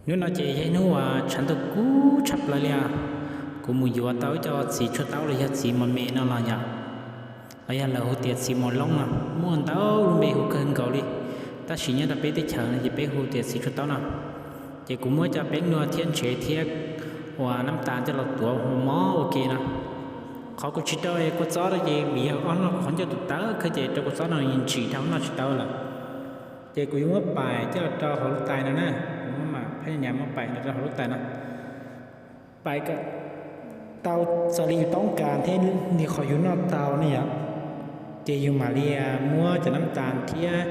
Hnub no ces yog hnub uas tshav ntuj kub tshaj plaws li os. Kuv mus yuav tau ib co txiv tshuaj taub los yog txiv mos me no los yom, los yog lawv hu tias txiv mos loob no, muaj ntau lub npe hu kawg nkaus li, tab sis nyob rau peb teb chaws no ces peb hu tias txiv tshuaj taub no. Ces kuv muab cov peeb nua thiab ntsev thiab uas nab tas coj los tuav ua mov ua ke no. Qhov kuv tsis rau kua txob no ces vim yog ob no kuv qhov ncauj tus tawv kawg ces rau kua txob no ntsim dhau noj tsis tau lawm. Ces kuv yuav muab pais coj rau hauv lub tais no na, kuv muab mam phab nyas muab pais rau hauv lub tais no. Pais kom tau txog li yus toob kas thiab li qhov yus noj tau ne yom. Ces yus mam li muab cov nab tas thiab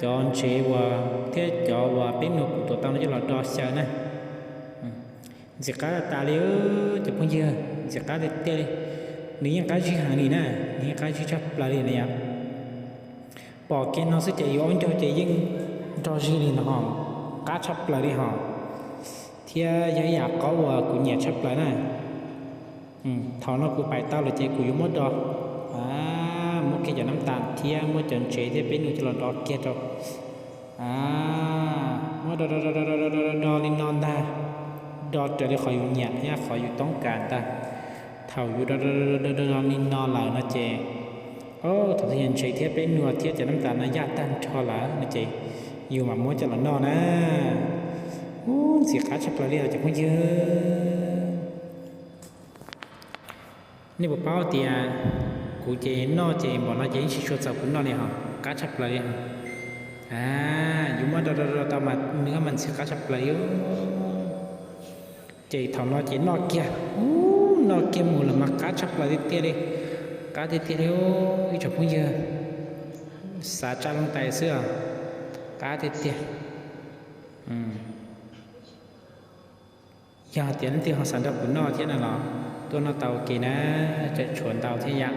cov ntsev uas thiab cov uas peeb nua kuv tuav tau no coj los do xyaw na. Ntxim qab tas li cov phooj ywg, ntxim qab tiag tiag li. Nws yeej qab zib heev li na, nws yeej qab zib tshaj plaws li na yom. Pom kiag no xwb ces yus ob ncaug ces yeej nrog zig li no ho, qab tshaj plaws li ho. Thiab yog ib yam qaub uas kuv nyiam tshaj plaws na. Thaum no kuv pais tau lawm ces kuv yuav muab do, muab kiag cov nab tas thiab muab cov ntsev thiab peeb nua coj los do kiag rau. Muab do do do do do do do li no ntag, do raws li qhov yus nyiam thiab qhov yus toob kas ntag. Thaum yus do do do do do li no lawm no ces, thaum twg yog ntsev thiab peeb nua thiab cov nab tas no yaj tag nrho lawm no ces yus mam muab coj los noj na. Ub, ntxim qab tshaj plaws li os cov phooj ywg. Nej puas paub tias kuv ces noj ces npaum no ces yeej tsis tshua txaus kuv noj li ho, qab tshaj plaws li ho. Yus muab do do do tau mas nws mas ntxim qab tshaj plaws li. Ces thaum no ces noj kiag, ub, noj kiag mus lawm mas qab tshaj plaws tiag tiag li. Qab tiag tiag li ib tsoom phooj ywg, xav tsa loo tais xwb os, qab tiag tiag. Yog hais tias leej twg ho xav nrog kuv noj thiab no los tuaj noj tau ua ke na, tseem tshuav ntau thiab yom.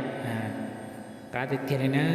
Qab tiag tiag li na.